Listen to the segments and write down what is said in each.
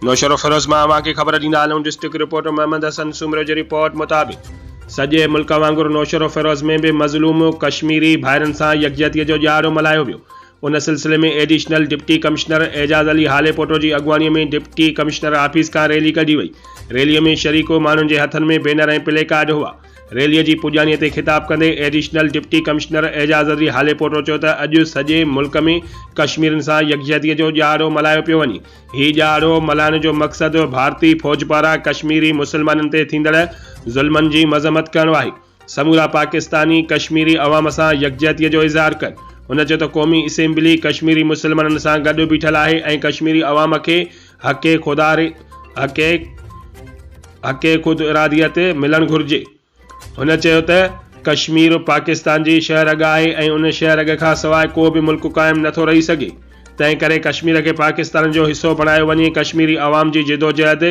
نوشهروفيروز مان اوهان کي خبر ڏيندا هلون ڊسٽرڪٽ رپورٽر محمد حسن سومرو جي رپورٽ مطابق سڄي ملڪ وانگر نوشهروفيروز ۾ به مظلوم ڪشميري ڀائرن سان يڪجهتي جو ڏهاڙو ملهايو ويو ان سلسلي ۾ additional deputy commissioner Ejaz Ali Halepoto جي اڳواڻي ۾ ڊپٽي ڪمشنر آفيس کان ريلي ڪڍي وئي ريلي ۾ شريڪ ماڻهن جي هٿن ۾ بينر ۽ پلي ڪارڊ هئا ريلي جي پڄاڻي تي خطاب ڪندي additional deputy commissioner Ejaz Ali Halepoto چيو ته اڄ سڄي ملڪ ۾ ڪشميرين سان يڪجهتي جو ڏهاڙو ملهايو پيو وڃي، هي ڏهاڙو ملهائڻ جو مقصد ڀارتي فوج پاران ڪشميري مسلمانن تي ٿيندڙ ظلمن جي مذمت ڪرڻ آهي، سمورا پاڪستاني ڪشميري عوام سان يڪجهتي جو اظهار ڪن. هن چيو ته قومي اسيمبلي ڪشميري مسلمانن سان گڏ بيٺل آهي ۽ ڪشميري عوام کي حق حق خود اراديت ملڻ گهرجي. هن چيو ته ڪشمير پاڪستان جي شهه رڳ آهي ۽ ان شهه رڳ کان سواء ڪو به ملڪ قائم نٿو رهي سگهي، تنهن ڪري ڪشمير کي پاڪستان جو حصو بڻايو وڃي، ڪشميري عوام جي جدوجهد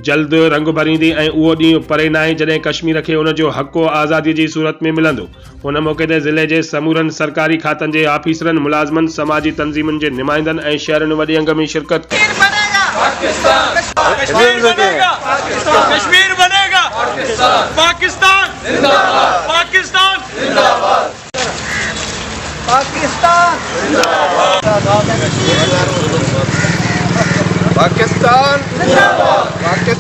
جلد رنگ ڀريندي ۽ اهو ڏينهن پري ناهي جڏهن ڪشمير کي ان جو حق آزادي جي صورت ۾ ملندو. ان موقعي تي ضلعي جي سمورن سرڪاري کاتن جي آفيسرن، ملازمن، سماجي تنظيمن جي نمائندن ۽ شهرين وڏي انگ ۾ شرڪت ڪئي. پاڪستان.